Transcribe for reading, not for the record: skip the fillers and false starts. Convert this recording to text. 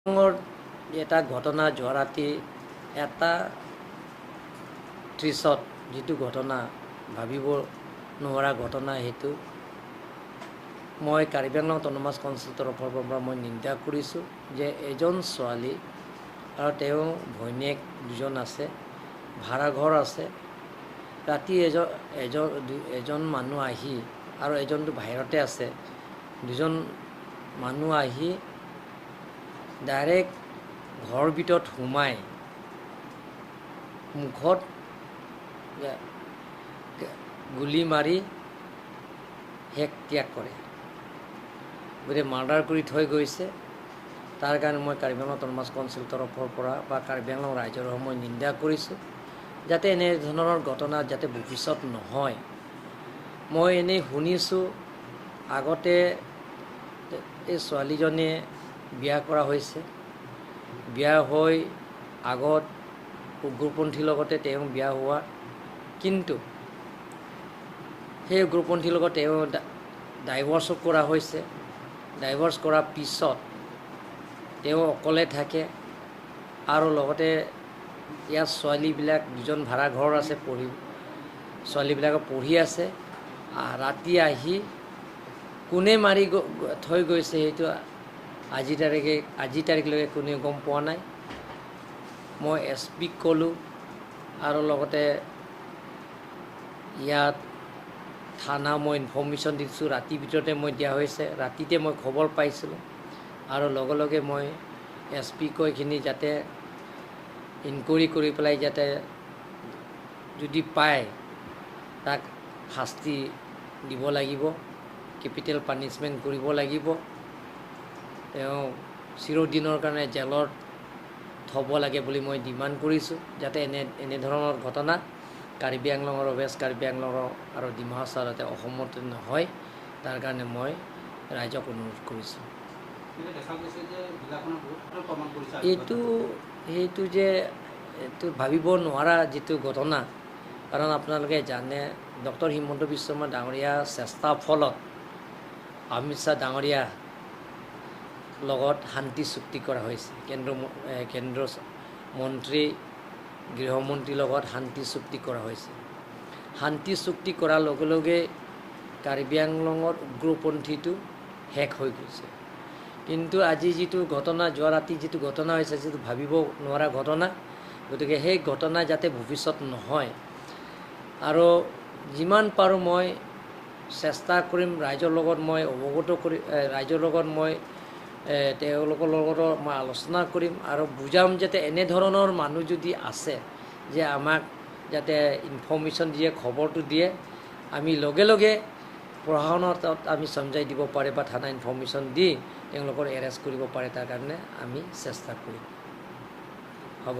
এটা ঘটনা যোৱা ৰাতি 1:30ত যিটো ঘটনা, ভাবিব নোৱাৰা ঘটনা, সেইটো মই কাৰ্বি আংলং অট'নমাছ কাউন্সিল তৰফৰ পৰা মই নিন্দা কৰিছোঁ যে এজন ছোৱালী আৰু তেওঁ ভৈনীয়েক দুজন আছে, ভাড়াঘৰ আছে। ৰাতি এজন এজন এজন মানুহ আহি আৰু এজনটো বাহিৰতে আছে, দুজন মানুহ আহি ডাইৰেক্ট ঘৰৰ ভিতৰত সোমাই মুখত গুলি মাৰি শেষ ত্যাগ কৰে, গতিকে মাৰ্ডাৰ কৰি থৈ গৈছে। তাৰ কাৰণে মই কাৰ্বি আংলং অট'নমাছ কাউন্সিল তৰফৰ পৰা বা কাৰ্বি আংলং ৰাইজৰ হৈ মই নিন্দা কৰিছোঁ, যাতে এনেধৰণৰ ঘটনা যাতে ভৱিষ্যত নহয়। মই এনেই শুনিছোঁ, আগতে এই ছোৱালীজনীয়ে বিয়া কৰা হৈছে, বিয়া হৈ আগত উগ্ৰপন্থীৰ লগতে তেওঁ বিয়া হোৱা, কিন্তু সেই উগ্ৰপন্থীৰ লগত তেওঁ ডাইভৰ্চো কৰা হৈছে। ডাইভৰ্চ কৰাৰ পিছত তেওঁ অকলে থাকে আৰু লগতে ইয়াত ছোৱালীবিলাক দুজন ভাড়া ঘৰ আছে, পঢ়ি ছোৱালীবিলাকে পঢ়ি আছে। ৰাতি আহি কোনে মাৰি থৈ গৈছে সেইটো আজি তাৰিখলৈকে কোনেও গম পোৱা নাই। মই এছ পিক ক'লোঁ আৰু লগতে ইয়াত থানা মই ইনফৰ্মেশ্যন দিছোঁ। ৰাতিৰ ভিতৰতে মই দিয়া হৈছে, ৰাতিতে মই খবৰ পাইছিলোঁ আৰু লগে লগে মই এছ পিক এইখিনি যাতে ইনকুৱাৰী কৰি পেলাই যাতে যদি পায় তাক শাস্তি দিব লাগিব, কেপিটেল পানিছমেণ্ট কৰিব লাগিব, তেওঁ চিৰদিনৰ কাৰণে জেলত থ'ব লাগে বুলি মই ডিমাণ্ড কৰিছোঁ, যাতে এনেধৰণৰ ঘটনা কাৰ্বি আংলঙৰ, ৱেষ্ট কাৰ্বি আংলঙৰ আৰু ডিমা হাছাও যাতে অসমত নহয়, তাৰ কাৰণে মই ৰাইজক অনুৰোধ কৰিছোঁ। এইটো সেইটো যে এইটো ভাবিব নোৱাৰা যিটো ঘটনা, কাৰণ আপোনালোকে জানে ডক্টৰ হিমন্ত বিশ্ব শৰ্মা ডাঙৰীয়া চেষ্টাৰ ফলত অমিত শ্বাহ ডাঙৰীয়া লগত শান্তি চুক্তি কৰা হৈছে, কেন্দ্ৰ মন্ত্ৰী গৃহমন্ত্ৰীৰ লগত শান্তি চুক্তি কৰা হৈছে। শান্তি চুক্তি কৰাৰ লগে লগে কাৰ্বি আংলঙৰ উগ্ৰপন্থীটো শেষ হৈ গৈছে। কিন্তু আজি যিটো ঘটনা, যোৱা ৰাতি যিটো ঘটনা হৈছে, যিটো ভাবিব নোৱাৰা ঘটনা, গতিকে সেই ঘটনা যাতে ভৱিষ্যত নহয় আৰু যিমান পাৰোঁ মই চেষ্টা কৰিম, ৰাইজৰ লগত মই অৱগত কৰি ৰাইজৰ লগত মই তেওঁলোকৰ লগতো মই আলোচনা কৰিম আৰু বুজাম যাতে এনেধৰণৰ মানুহ যদি আছে যে আমাক যাতে ইনফৰ্মেশ্যন দিয়ে, খবৰটো দিয়ে, আমি লগে লগে প্ৰশাসনৰ তাত আমি চমজাই দিব পাৰে বা থানা ইনফৰ্মেশ্যন দি তেওঁলোকৰ এৰেষ্ট কৰিব পাৰে, তাৰ কাৰণে আমি চেষ্টা কৰিম। হ'ব।